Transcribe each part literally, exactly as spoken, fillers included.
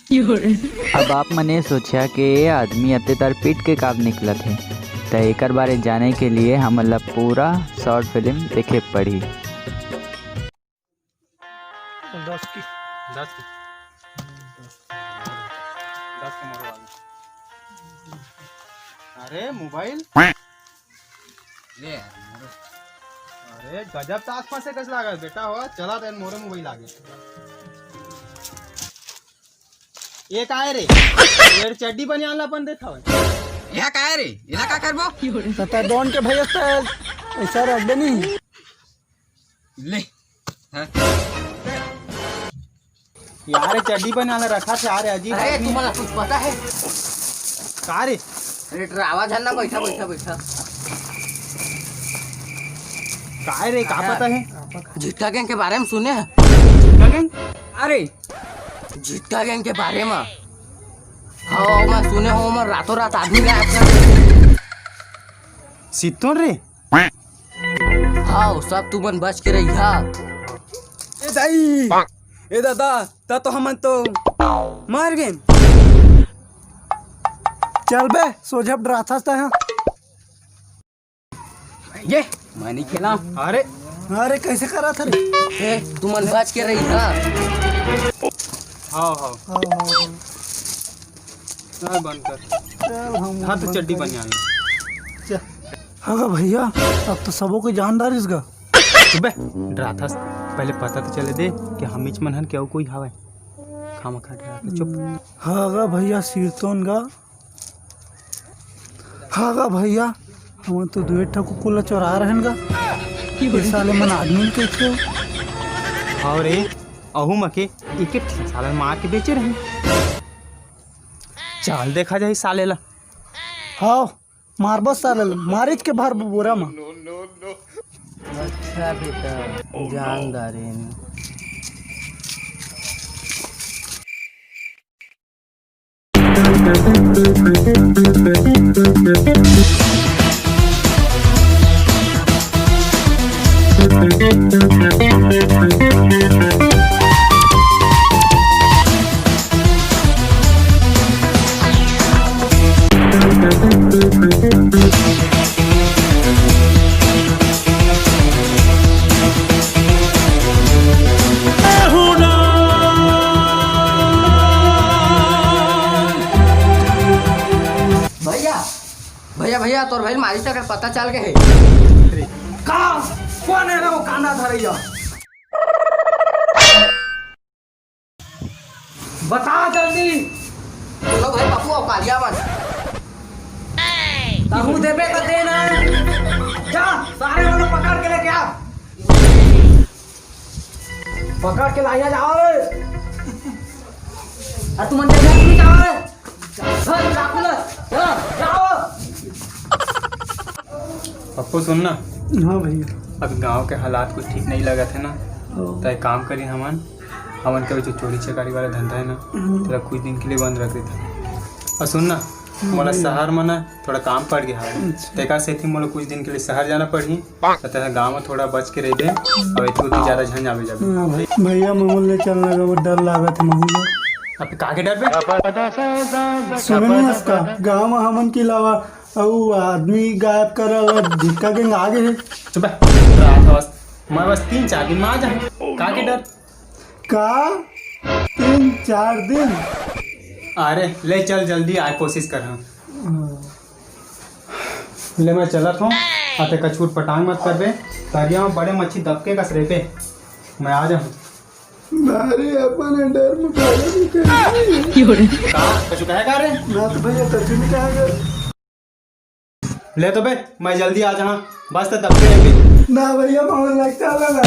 अब आप मन ये सोचिहा कि ये आदमी अतेदार पीट के काब निकलत हे, त एकर बारे जाने के लिए हमन ला पूरा short film देखे पड़ही। दस की। दस की। दस के मोरो वाला। अरे, मोबाइल। ले यार, मोरो। अरे, गजब तास फंसे कस लागल, बेटा हो, चला दे, मोरो मोबाइल आगे। ये काय रे? ये चड्डी बनियान ला अपन देखावे। ये काय रे? इला का करबो? त तैं दोन के भैया त ऐसा रख दे नहीं। ले। हाँ। यार, ये चड्डी बनियान ला रखा था यार, अजीब अरे, आदमी। तुम्हाला कुछ पता है? का रे? अरे, डरावा झन ना, बैठा, बैठा, बैठा। काय रे, का पता है? झिटका गैंग के बारे में सुने हैं? झिटका गैंग? अरे, झिटका गैंग के बारे में। हाँ, मैं सुने हो, मैं रातों रात आदमी गायब कर दे। सित्तोन रे? हाँ, सब तुमन बच के रही, हाँ। ए दाई, ए दादा, त तो हमन तो मर गए। चल बे, सोझब डराथस त, हाँ। ये, मैं नहीं खेला। अरे। अरे, कैसे करा था रे? ए, तुमन बच के रही था। हाँ, हाँ। हाँ, हाँ, हाँ। चल, बंद कर। चल, हम हाँ, तो बंद चड्डी कर। बनियान। चल। हाँ गा भैया, अब तो सबो को जान डारिस गा। चुप बे, डराथस। पहले पता तो चले दे कि हमीच मन हन कि अउ कोई हवय। खामखा डराथस, चुप। हाँ गा भैया, सिरतोन गा। हाँ गा भैया, हमन तो दुए ठा कुकुर ला चोरा रहेन गा। ये साले मन आदमी ल कहिथे। हाँ रे, अहू म के एक एक ठा साला ल मार के बेचे रहेन। चाल देखा जाही साले ला। हाँ, मारबो साले ला, मारिच के भर बोरा म। अच्छा बेटा, जान डारेन। भैया, भैया, भैया, तोर भाई मारिच के पता चल गए हे। का? कौन है रे वो कांदा धरैया? बता जल्दी। चलो भाई पप्पू, अब कालिया मन। तहू देबे त दे ना। जा, सारे वालों पकड़ के लेके आ। पकड़ के लाया जाओ। अरे तुम अंदर जा, तुम जाओ। चल, जा, जा, जा, जाओ। पप्पू सुन ना। हाँ भैया। अब गांव के हालात कुछ ठीक नहीं लगत है ना, हाँ। तो एक काम करी हमन, हमन के जो चोरी चकारी वाला धंधा है ना, हम्म। तेला कुछ दिन के लिए बंद रख देता। और सुन ना, हम्म, मोला भैया। शहर में ना थोड़ा काम पड़ गया है, अच्छा। तेकर सेती मोला कुछ दिन के लिए शहर जाना पड़ही। तो तेहा गाँव में थोड़ा बच के रहिबे, अब एती ओती ज्यादा झन आवे जाबे। हाँ भाई, भैया महूँ ले चलना गा, वो डर लागत है महूँ ला। अब काके डर बे? सुने नहीं हस का, गाँव में हमन के अलावा अउ आदमी गायब करा, झिटका गैंग आ गए है। चुप बे, रात बस, मैं बस तीन चार दिन में आ जाऊँ, काके डर? का? तीन चार दिन? अरे ले चल, जल्दी आए कोशिश कर। हाँ। हाँ। ले मैं चलत हूँ, अते कछूट पटांग मत करबे, तरिया में बड़े मच्छी दबके कस रेबे, मैं आ जाऊँ। अरे अपन डर में भागे नहीं कहीं। का? कछु कहे का रे? ना तो भैया कछु नहीं कहा कर। ले तो बे, मैं जल्दी आ जाऊँ, बस तो दबके रहिबे। ना भैया, माहौल लगता लगा।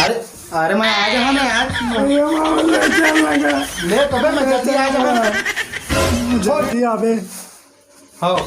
अरे, अरे मैं आ जाऊँ ना यार। भैया, माहौल लगता लगा। ले तो बे, मैं जल्दी आ जाऊँ। जल्दी आ बे। हाँ।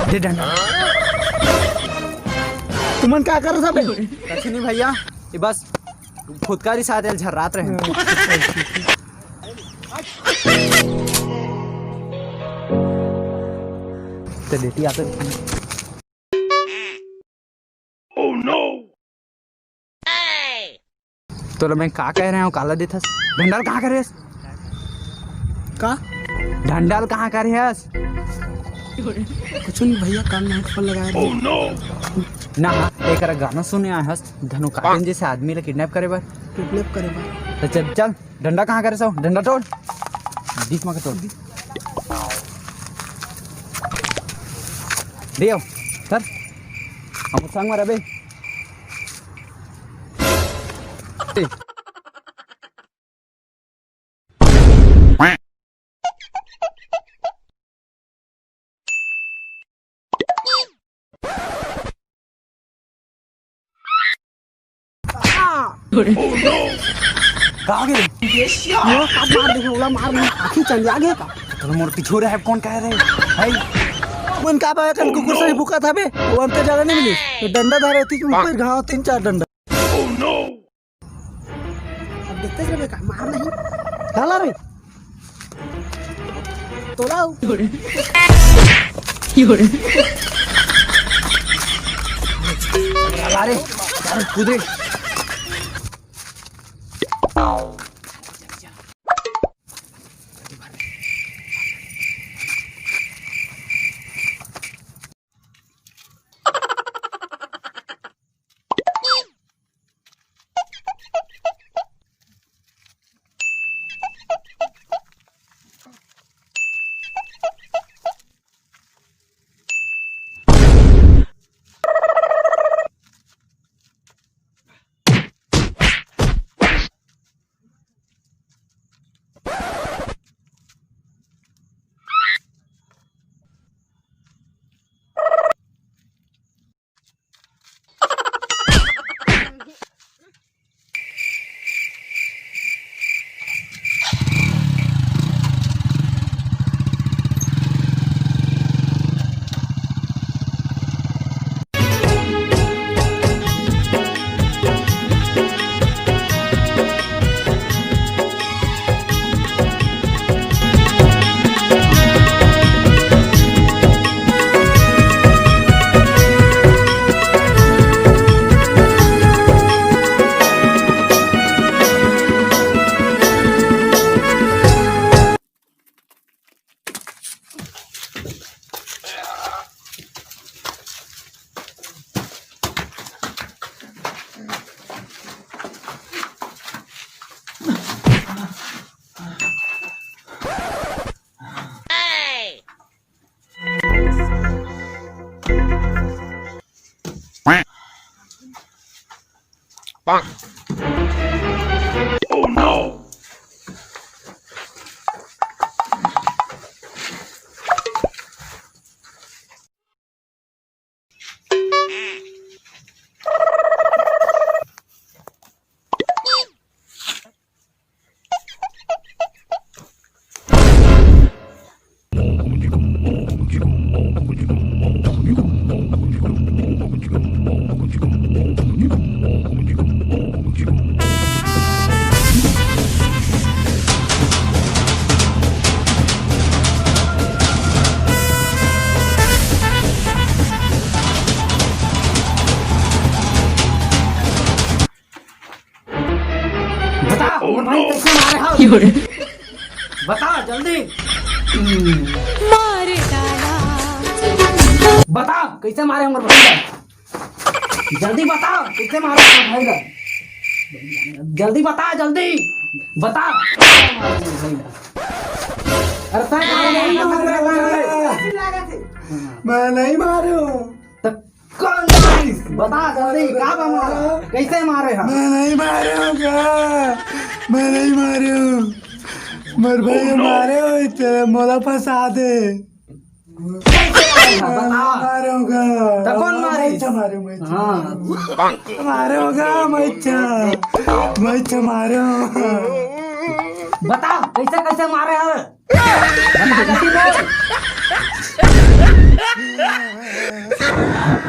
दे डंडा। तुमन का कर सब? कछु नहीं भैया, ये बस फुतकारी साथ एल झर्रात रहे। ते बेटी आते। तोला मैं का कह रहे हंव, काला देथस? डंडा ल कहाँ करे हस? का? डंडा ल कहाँ करे हस? कुछ नहीं भैया, कान में हेडफोन लगाए थे। ना, एकरा गाना सुने आए हस, धनु काटन जैसे आदमी ला किडनैप करे बर। किडनैप करे बर। तो चल, चल, डंडा कहाँ करे सो? डंडा तोड़। बीच में के तोड़। दियो, सर। हम संग में रबे। का गे? यो का मार दे, ओला मार, मार, आँखी चंदिया गे का? तोला मोर पीछू रहे, कौन कह रहे? भाई, मन का बा, कन कुकुर से भूखा था बे, वो अंते जगह नहीं मिली। तो डंडा धारे थी, ऊपर घाव तीन चार डंडा। अब देखते रहे का, मार नहीं। डाला रे। तोला। अरे, अरे, कूद रे। बता, मोर भाई कइसे मारे हव? बता, जल्दी। मारे डाला। बता, कइसे मारे हमर भाई ला? जल्दी बता, कइसे मारे हमर भाई ला? जल्दी बता, जल्दी। बता। अरे, तैं मारे नहीं, मारे, मारे। मैं नहीं मारे हूँ। त कौन मारिस? बता जल्दी, का बा मारा? कइसे मारे हव? मैं नहीं मारे हूँ का? मैं नहीं मारे हूँ। मोर भाई मारे हो इते, मोला फंसा दे। कइसे मारे हव? बता। मारे हूँ का? त कौन मारिस? मैं मारे हूँ, मैं हाँ। मारे हूँ का? मैं, मैं मारे हूँ। बता, कइसे, कइसे मारे हव?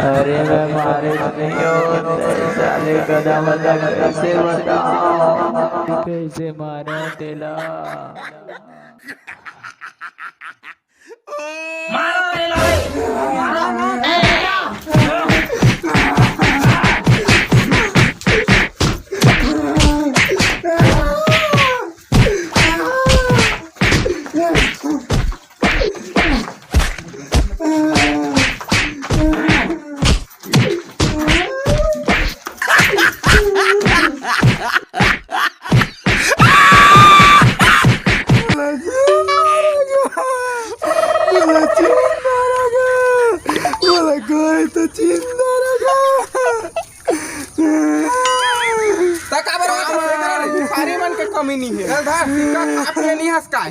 अरे मैं मारे नहीं हो, साले गधा मजा कैसे बताओ, कैसे मारा तेला। मारो रे लाले, मारो। त काबर बात करत हे? भिखारी मन के कमी नहीं है। चल धर, सिक्का छाप के नहीं हंस काय।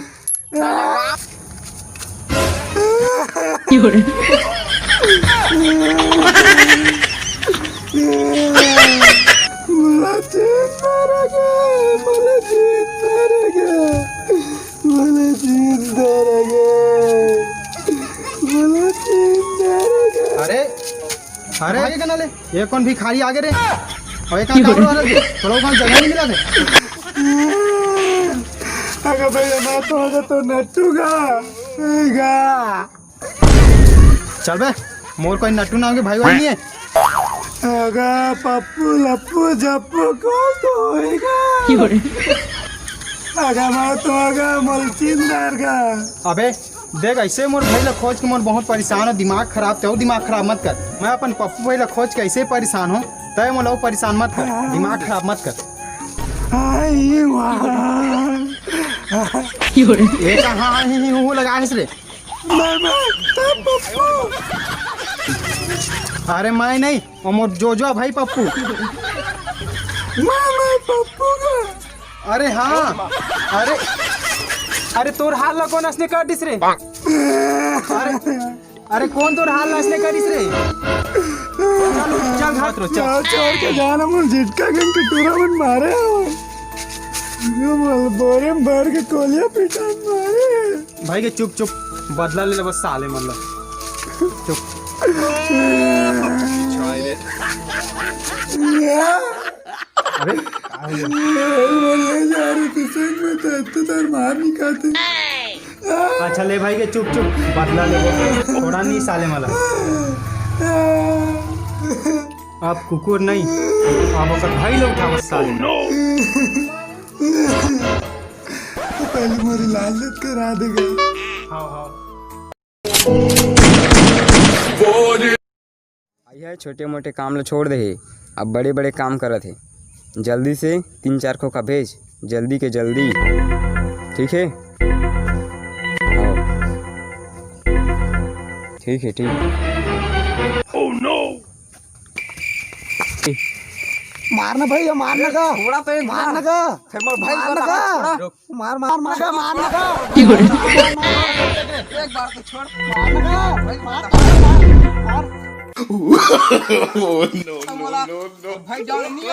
अरे, अरे, आगे कना ले, ये कौन भिखारी आगे रे? और ये कहाँ काबरू वाला रे? थोड़ा कौन जगह नहीं मिला थे? अगर भाई मैं तो, अगर तो नट्टू गा, गा। चल बे, मोर कोई नट्टू नाम के भाई वाई नहीं है। अगा पप्पू लप्पू जप्पू कौन तो होएगा? अगा मैं तो अगा मलचिंदर गा। अबे देख, ऐसे मोर भाई ला खोज के मोर बहुत परेशान हो, दिमाग खराब, तेहू दिमाग खराब मत कर। मैं अपन पप्पू भाई ला खोज के ऐसे परेशान हो, तय मोला परेशान मत कर, दिमाग खराब मत कर। ये कहाँ ही हूँ लगा है रे? मैं, मैं, मैं पप्पू। अरे मैं नहीं, वो मोर जोजवा भाई पप्पू। मैं, मैं पप्पू का। अरे हाँ, अरे, अरे तोर हाल ला कौन असने कर दिस रे? अरे, अरे कौन तोर हाल ला असने कर दिस रे? चल, चल, भात रो, चल। चार, चार के जाना मन झिटका गन के टूरा मन मारे हो। ये बोल, बोरे में भर के कोलिया पिटान मारे। भाई के चुप चुप, बदला ले ले बस साले मन ला। चुप। अबे, बोलने जा रहे थे, सच में तो इतने तार मार नहीं खाते। अच्छा ले भाई के चुप चुप, बदला ले, थोड़ा नहीं साले मला। आप कुकुर नहीं, आप ओकर भाई लोग उठावत साले। पहले मोर इलाज करा देगा। हाँ, हाँ। भाई हे, छोटे मोटे काम ल छोड़ दे हे, अब बड़े बड़े काम करत हे। जल्दी से तीन चार खोखा भेज, जल्दी के जल्दी, ठीक हे? हाँ। ठीक हे, ठीक। मार ना भाई, मार ना गा। थोड़ा तो मार ना गा। फिर मोर भाई मार ना गा। मार, मार, मार, मार, मार। एक बार तो छोड़। मार, मार, मार, मार। Oh, no, no, no, no। भाई जान नहीं आ।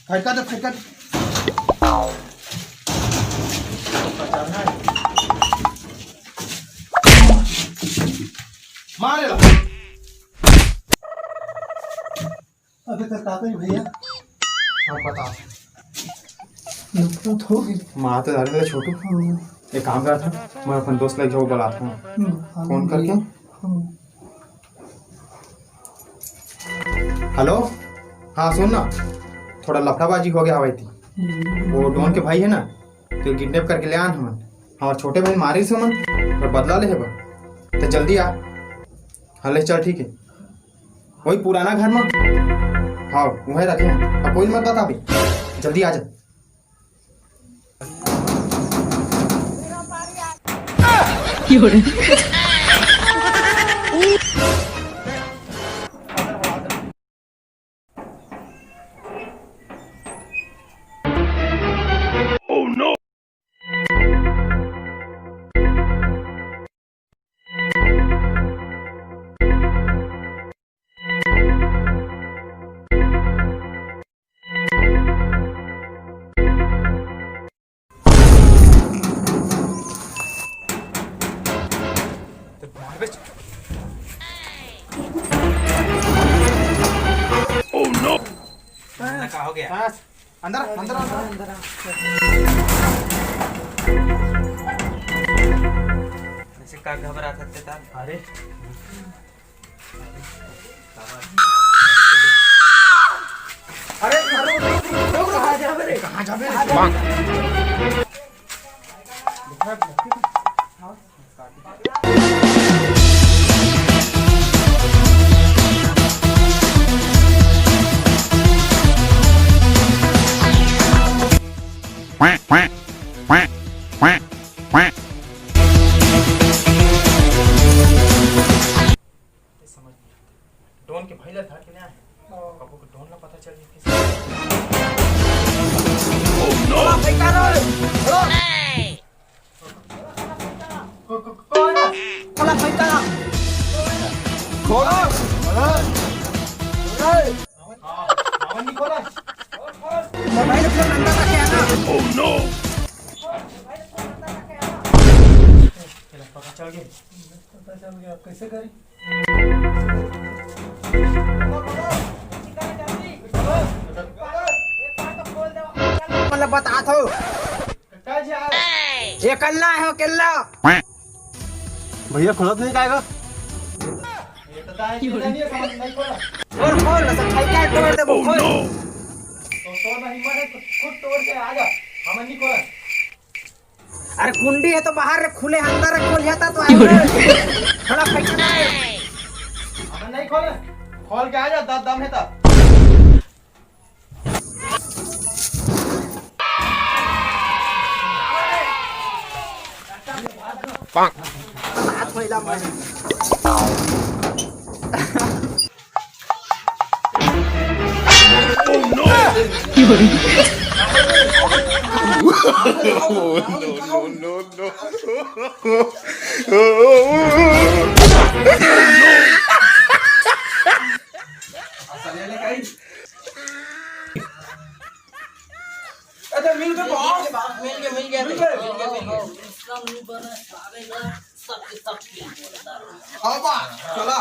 फटका दे, फटका दे। मार ले। अबे, तेरे ताकत ही भैया। अब बता। नफरत हो गई। मार तो डाले मेरे छोटू। हाँ। एक काम करत हँव, मैं अपन दोस्त ला एक झन बुलात हँव। हम्म, हाँ, फोन करके। हाँ। हेलो, हाँ सुन ना, थोड़ा लफड़ाबाजी हो गया हवय ती। हम्म। वो डॉन के भाई हे ना, तो किडनैप करके ले आन हमन। हमर छोटे भाई मारिस हमन, पर बदला लेहे बर। तो जल्दी आ। हाँ ले चल, ठीक हे। वही पुराना घर में। हाँ, वहीं रखे हैं। अब कोई मत बताबे। जल्दी आ जा। का हो गया? हाँ, अंदर, अंदर, अंदर। अंदर आ। जैसे का घबरा सकते था। अरे। अरे, अरे, रुक, रुक, रुक, रुक, रुक। कहाँ जाबे रे? कहाँ जाबे रे? कहाँ जाबे? समझ नहीं आता। डॉन के भाई ला धर के ले आए। कबो के डॉन ला पता चल जाए। को-, को-, कौन है? खोला भाई का। खोला। खोला। हाँ, हाँ, नहीं खोला। मोबाइल फोन नंबर रखे हैं ना? चला, पता चल गया। पता चल गया, कैसे करी? मतलब, बता दो। ये कल्ला है, कल्ला। भैया, खुलत नहीं जाएगा। खोल, खोल, सब ठेका तोड़ दे, खोल। तो तोड़ ना हिम्मत है, तो खुद तोड़ के आ जा, हम नहीं खोला। अरे, कुंडी है तो बाहर रे, खुले अंदर रे, खोल जाता तो आए। थोड़ा फेंक ना है। अबे नहीं खोले, खोल के आ जा, दस दम है तब। हाथ फैला मार। अच्छा, मिल गए बॉस। मिल गए, मिल गए, मिल गए, मिल गए, मिल गए। हाँ बा, चला।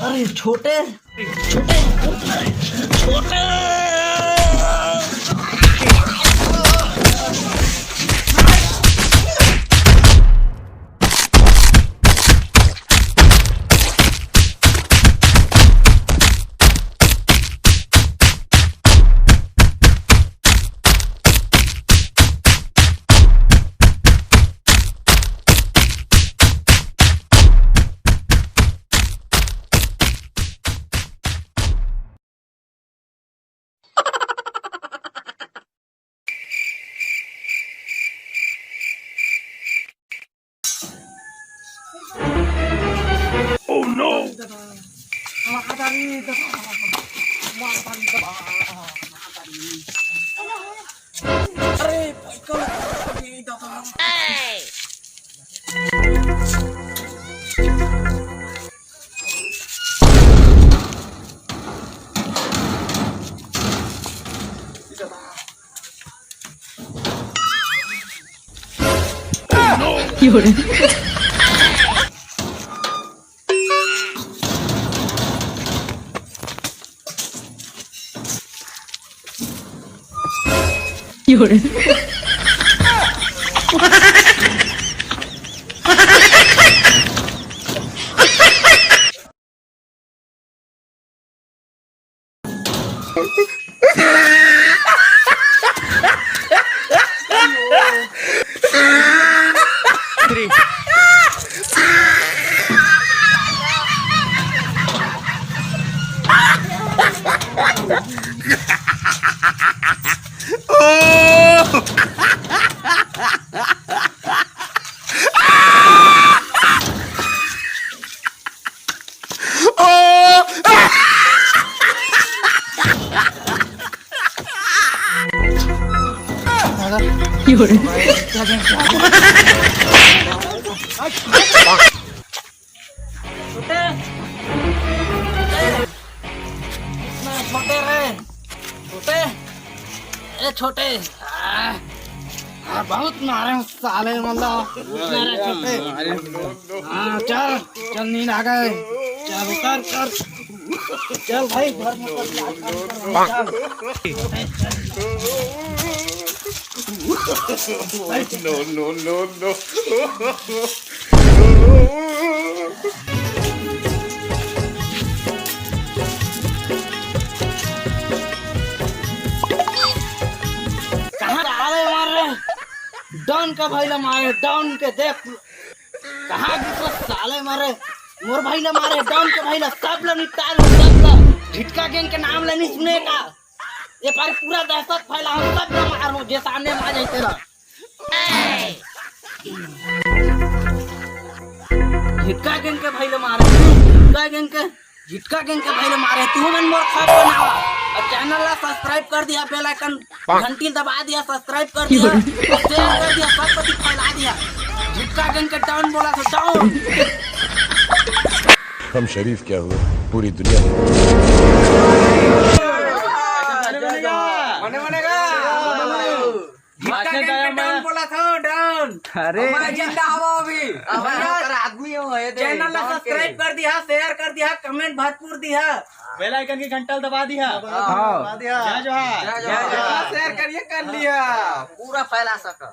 अरे छोटे, छोटे, छोटे। Oh no! अरे, भाई, कौन? 有人。छोटे, इतना छोटे रे, छोटे, ए छोटे, आ, आ, बहुत मारे हूँ साले, मतलब, इतना रे छोटे। हाँ, चल, चल, नींद आ गए, चल, उतर, उतर। चल भाई, घर में कर, चल। No, no, no, no। कहाँ साले मार रहे? डॉन के भाई ला मारे, डॉन के देख। कहाँ दूसरा साले मारे? मोर भाई ला मारे, डॉन के भाई ला, सब ला निपटा लो, सब ला। झिटका गैंग के नाम ला नहीं सुने का? ये पारी पूरा दहशत फैला, हम सब ला मार हो, जे सामने में आ जाए तेरा। झिटका गैंग के भाई ला मारे, झिटका गैंग के, झिटका गैंग के भाई ला मारे, तू मन मोर खौफ बनावा। और चैनल ला सब्सक्राइब कर दिया, बेल आइकन घंटी दबा दिया, सब्सक्राइब कर दिया, और शेयर कर दिया, सब पति फैला दिया। झिटका गैंग के डॉन बोला था, डॉन। हम शरीफ क्या हुए, पूरी दुनिया में। मने, मने गा। झिटका गैंग के डॉन बोला था, डॉन। अरे। हमारा जिंदा हवा अभी। अब भैया, ओकर आदमी हो, ये दे, चैनल ला डॉन के। सब्सक्राइब कर दिया, शेयर कर दिया, कमेंट भरपूर दिया। बेल आइकन के घंटा दबा दिया। हाँ। दबा दिया। जय जोहार। जय जोहार। जितना शेयर करिए, कर लिया। पूरा फैला सका।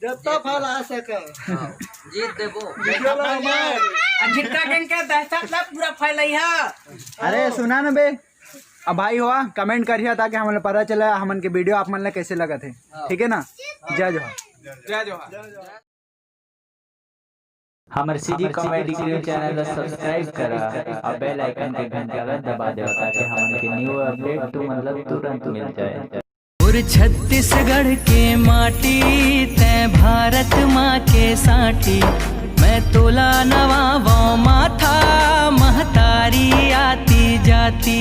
जितना फैला सका। हाँ, जीत देबो। वीडियो ला हमारे। आ झिटका गैंग के दहशत ला पूरा फैलई है। अरे सुना ना बे, अब भाई हुआ, कमेंट करिया ताकि हमन ला पता चला हमन के वीडियो आप मन ला कैसे लगत है। हाँ। ठीक है ना? जय जोहार। जय जोहार। हमर सीजी कॉमेडी क्रिएशन चैनल ला सब्सक्राइब करा और बेल आइकन के घंटा ला दबा देवा ताकि हमन के न्यू अपडेट तुमन ला तुरंत मिल जाए। और छत्तीसगढ़ के माटी, तै भारत माँ के साटी, मैं तोला नवावो माथा, महतारी आती जाती।